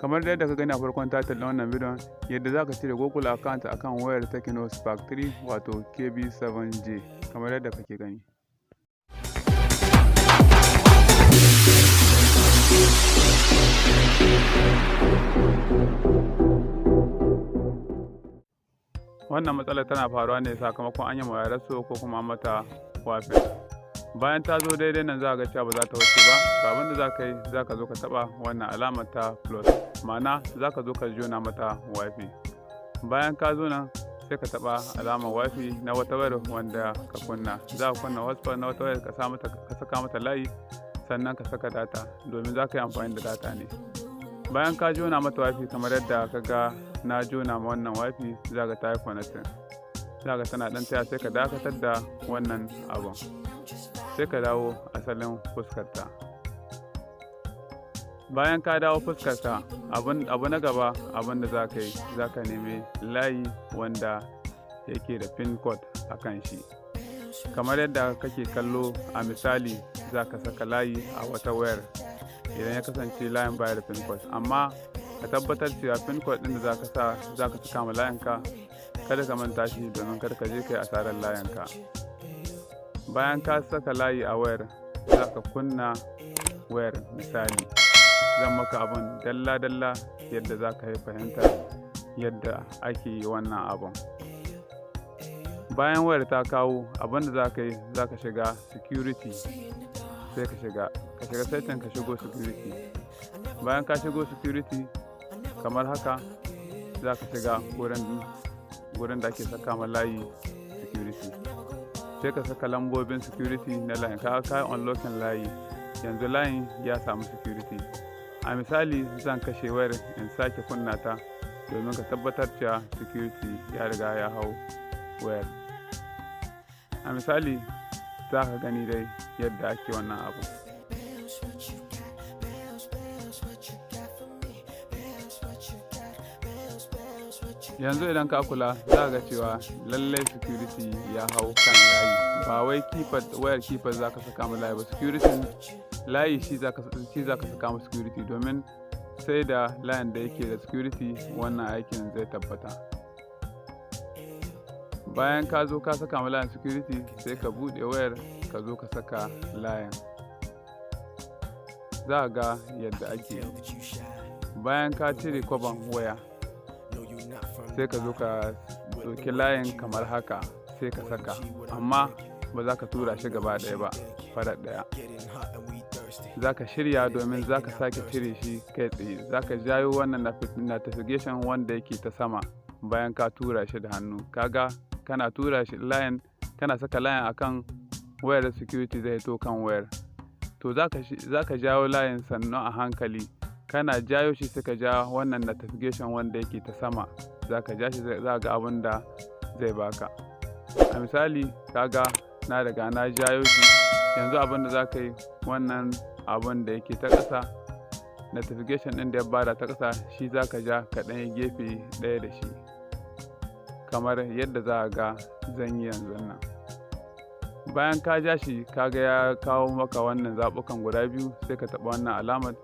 Kamar yadda ka gani a farkon title ɗin wannan bidiyon, yadda za ka cire Google account akan wayar Tecno Spark 3, wato KB7J, kamar yadda kake gani. Wannan matsalar tana faruwa ne sakamakon an yi ma wayar ko kuma an mata wiping. Bayan ta zo daidai nan, za ga cewa ba za ta wuce ba. To, abin da za ka yi, za ka zo ka taɓa wannan alamar ta plus, ma'ana za ka zo ka jona mata WiFi. Bayan ka zo nan, sai ka taɓa alamar WiFi na wata wayar wanda ka kunna. Za ka kunna hotspot na wata wayar, ka sa mata, ka saka mata layi, sannan ka saka data, domin za ka yi amfani da data ne. Bayan ka jona mata WiFi kamar yadda ka ga na jona ma wannan WiFi, za ka ta yi connecting, za ka tana ɗan taya. Sai ka dakatar da wannan abun, sai ka dawo asalin fuskarta. Bayan ka dawo fuskarta, abu na gaba, abin da za ka yi, za ka nemi layi wanda yake da PIN code a kan shi kamar yadda kake kallo. A misali, za ka saka layi a wata wayar idan ya kasance layin baya da PIN code, amma ka tabbatar cewa PIN code ɗin da za ka sa, za ka saka ma layinka, kada ka manta shi, domin kada ka je ka yi asarar layinka. Bayan ka saka layi a wayar, za ka kunna wayar. Misali, zan maka abun dalla-dalla yadda za ka yi fahimta yadda ake yi wannan abun. Bayan wayar ta kawo, abin da za ka yi, za ka shiga security, sai ka shiga setting, ka shigo security. Bayan ka shigo security kamar haka, za ka shiga gurin da ake saka ma layi security, sai ka saka lambobin security na layin ka unlocking layi. Yanzu layin ya samu security. A misali, zan kashe wayar in sake kunna ta domin ka tabbatar cewa security ya riga ya hau wayar. A misali, za ka gani dai yadda ake wannan abu. Bounce what you got, bounce bounce what you got for me, bounce what you got, bounce bounce what you Yanzu idan ka kula, za ga cewa lallai security ya hau kan layi. Ba wai keypad, wayar keypad za ka saka ma layi ba, security layi shi za ka saka ma security, domin sai da layin da yake da security wannan aikin zai tabbata. Bayan ka zo ka saka ma layin security, sai ka buɗe wayar, ka zo ka saka layin. Za ga yadda ake yi. Bayan ka cire kwaban waya, sai ka zo ka ɗauki layin kamar haka, sai ka saka, amma ba za ka tura shi gaba ɗaya ba, farat ɗaya. Za ka shirya domin za ka sake cire shi kai tsaye. Za ka jayo wannan notification wanda yake ta sama. Bayan ka tura shi da hannu, kaga kana tura shi layin, kana saka layin akan wayar, security zai to kan wayar. To, za ka jawo layin sannan a hankali. Kana jayo shi, sai ka ja wannan notification wanda yake ta sama. Za ka ja shi, za ga abin da zai baka. A misali, kaga na riga na jayo shi. Yanzu abin da za ka yi, wannan abin da yake ta ƙasa, notification ɗin da ya bada ta ƙasa, shi za ka ja ka ɗan yi gefe ɗaya da shi, kamar yadda za a ga zan yi yanzu nan. Bayan ka ja shi, kaga ya kawo maka wannan zaɓukan guda biyu, sai ka taɓa wannan alamar.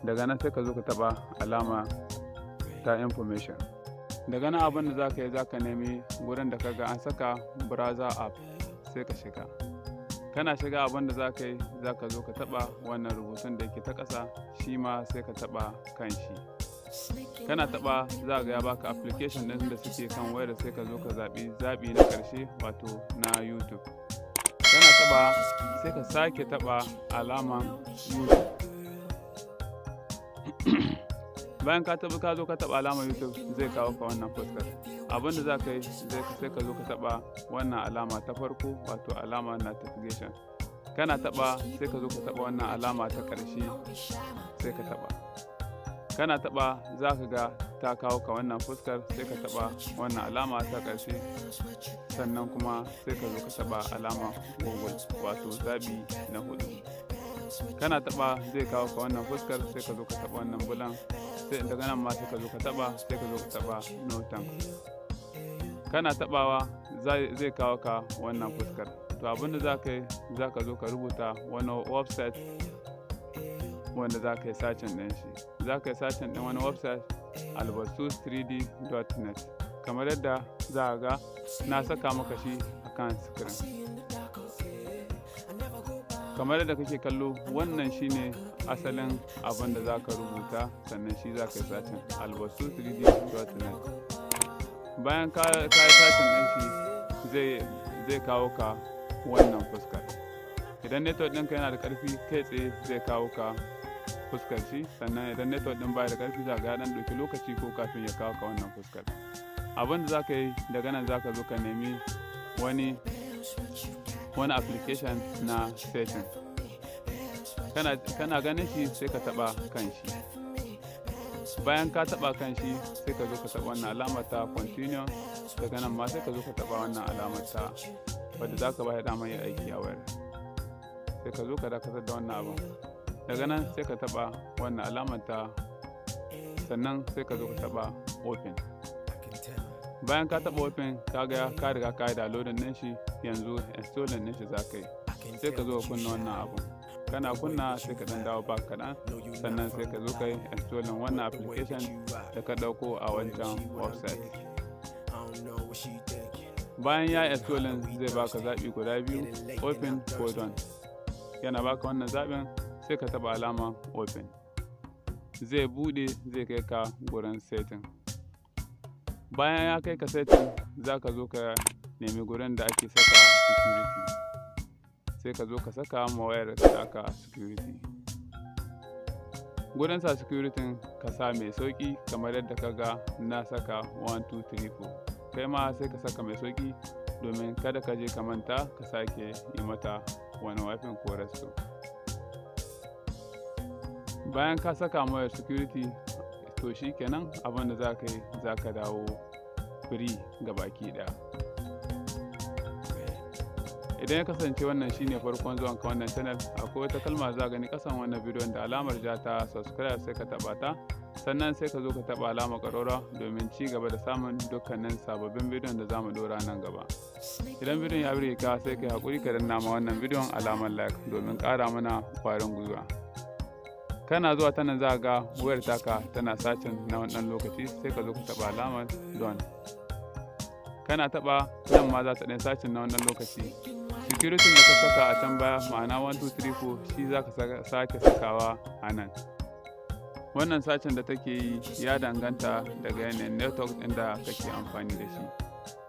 Daga nan sai ka zo ka taɓa alama ta information. Daga nan abin da za ka yi, za ka nemi gurin da ka ga an saka browser app, sai ka shiga. Kana shiga, abin da za ka yi, za ka zo ka taɓa wannan rubutun da yake ta ƙasa, shi ma sai ka taɓa kan shi. Kana taɓa, za ga ya baka application ɗin da suke kan wayar. Sai ka zo ka zaɓi zaɓi na ƙarshe, wato na YouTube. Kana taɓa, sai ka sake taɓa alaman YouTube. Bayan ka taɓa, ka zo ka taɓa alamar YouTube, zai kawo ka wannan fuskar. Abin da za ka yi, sai ka zo ka taɓa wannan alama ta farko, wato alama notification. Kana taɓa, sai ka zo ka taɓa wannan alama ta ƙarshe, sai ka taɓa. Kana taɓa, za ka ga ta kawo ka wannan fuskar. Sai ka taɓa wannan alama ta ƙarshe, sannan kuma sai ka zo ka taɓa alama Google, wato zaɓi na hudu. Kana taɓa, zai kawo ka wannan fuskar. Sai ka zo ka taɓa wannan bulan. Sai daga nan ma sai ka zo ka taɓa, sai ka zo ka taɓa "No thanks". Kana taɓawa, zai kawo ka wannan fuskar. To, abin da za ka yi, za ka zo ka rubuta wani website. wanda za ka yi searching ɗin shi. Za ka yi searching ɗin wani website, albasus3d.net, kamar yadda za a ga na saka maka shi a kan screen. Kamar yadda kake kallo, wannan shine asalin abin da za ka rubuta, sannan shi za ka yi searching, albasus3d.net. Bayan ka yi searching ɗin shi, zai kawo ka wannan fuskar. Idan network ɗinka yana da ƙarfi, kai tsaye zai kawo ka fuskar shi. Sannan idan network ɗin baya da ƙarfi, za ga ɗan ɗauki lokaci ko kafin ya kawo ka wannan fuskar. Abin da za ka yi daga nan, za ka zo ka nemi wani application na setting. Kana ganin shi, sai ka taɓa kan shi. Bayan ka taɓa kan shi, sai ka zo ka taɓa wannan alamar ta continue. Daga nan ma sai ka zo ka taɓa wannan alamar ta wadda za ka ba damar yin aiki a wayar. Sai ka zo ka dakatar da wannan abun. Daga nan sai ka taɓa wannan alamar ta, sannan sai ka zo ka taɓa open. Bayan ka taɓa open, ka ga ka riga ka yi downloading ɗin shi, yanzu installing ɗin shi za ka yi. Sai ka zo ka kunna wannan abun. Kana kunna, sai ka ɗan dawo back kaɗan, sannan sai ka zo ka yi installing wannan application da ka ɗauko a wancan website. Bayan ya installing, zai baka zaɓi guda biyu, open ko done. Yana baka wannan zaɓin, sai ka taɓa alama open. Zai buɗe, zai kai ka gurin setting. Bayan ya kai ka setting, za ka zo ka nemi gurin da ake saka security, sai ka zo ka saka ma wayar taka security. Gurin sa security, ka sa mai sauƙi kamar yadda ka ga na saka 1 2 3 4. Kai ma sai ka saka mai sauƙi domin kada ka je ka manta ka sake yi mata wani wiping ko restore. Bayan ka saka wayar security, to shi kenan, abin da za ka yi, za ka dawo free ga baki ɗaya. Idan ya kasance wannan shine farkon zuwan ka wannan channel, akwai wata kalma za gani kasan wannan bidiyon da alamar ja ta subscribe, sai ka taba ta. Sannan sai ka zo ka taba alamar ƙararrawa domin ci gaba da samun dukkanin sababbin bidiyon da zamu dora nan gaba. Idan bidiyon ya burge ka, sai kai hakuri ka danna ma wannan bidiyon alamar like domin ƙara mana ƙwarin gwiwa. Kana zuwa ta nan, za ga wayar taka tana searching na wani ɗan lokaci, sai ka zo ka taba alamar done. Kana taba nan ma, za ta ɗan searching na wannan lokaci. Security da ka saka a can baya, ma'ana 1 2 3 4, shi za ka sake sakawa a nan. Wannan searching da take yi ya danganta daga yanayin network ɗin da kake amfani da shi.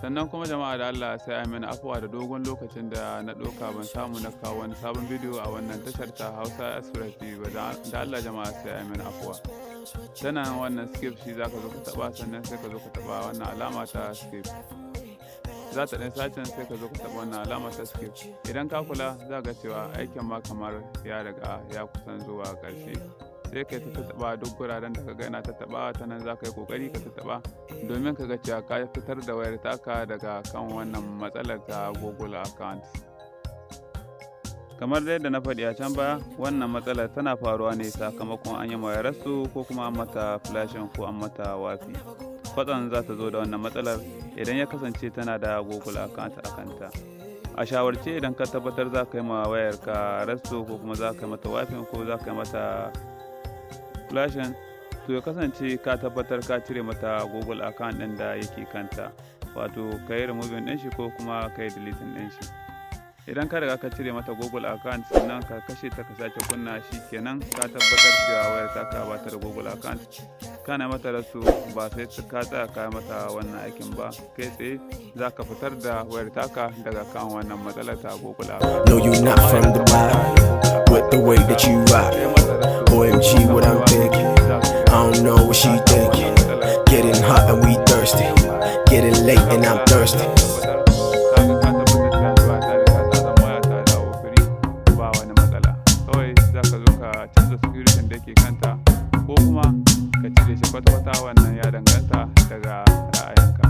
Sannan kuma jama'a, da Allah sai a mana afuwa da dogon lokacin da na ɗauka ban samu na kawo wani sabon bidiyo a wannan tashar ta Hausa Express TV ba. Da Allah jama'a, sai a mana afuwa. Sannan wannan skip shi za ka zo ka taɓa, sannan sai ka zo ka taɓa wannan alama ta skip. Za ta ɗan searching, sai ka zo ka taɓa wannan alama ta skip. Idan ka kula, za ga cewa aikin ma kamar ya riga ya kusan zuwa ƙarshe. Sai ka ta taɓa duk guraren da ka ga yana ta taɓa ta nan. Za ka yi ƙoƙari ka ta taɓa domin ka ga cewa ka fitar da wayar taka daga kan wannan matsalar ta Google account. Kamar dai da na faɗi a can baya, wannan matsalar tana faruwa ne sakamakon an yi restore ko kuma an mata flashing ko an mata wiping. Kwatsam za ta zo da wannan matsalar idan ya kasance tana da Google account a kanta. A shawarce, idan ka tabbatar za ka yi ma wayar ka restore ko kuma za ka yi mata wiping ko za ka yi mata flashing, to ya kasance ka tabbatar ka cire mata Google account ɗin da yake kanta, wato ka yi removing ɗin shi ko kuma ka yi deleting ɗin shi. Idan ka riga ka cire mata Google account, sannan ka kashe ta ka sake kunna shi, kenan ka tabbatar cewa wayar taka ba ta da Google account. Kana mata restore, ba sai ka tsaya ka mata wannan aikin ba, kai tsaye za ka fitar da wayar taka daga kan wannan matsalar ta Google account. No, you not from the block with the way that you rock. OMG, what I'm thinking. I don't know what she thinking. Getting hot and we thirsty. Getting late and I'm thirsty. Kaga ka tabbatar cewa zuwa ta riga ta zama waya ta dawo free, ba wani matsala. Kawai za ka zo ka canza security da ke kanta ko kuma ka cire shi kwata-kwata, wannan ya danganta daga ra'ayinka.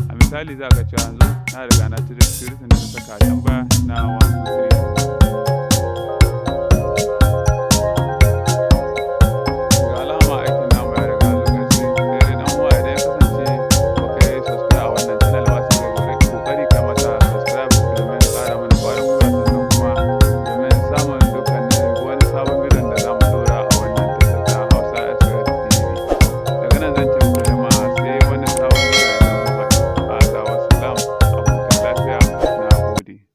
A misali, za ka cewa yanzu na riga na cire security da na saka a can baya na 1 2 3.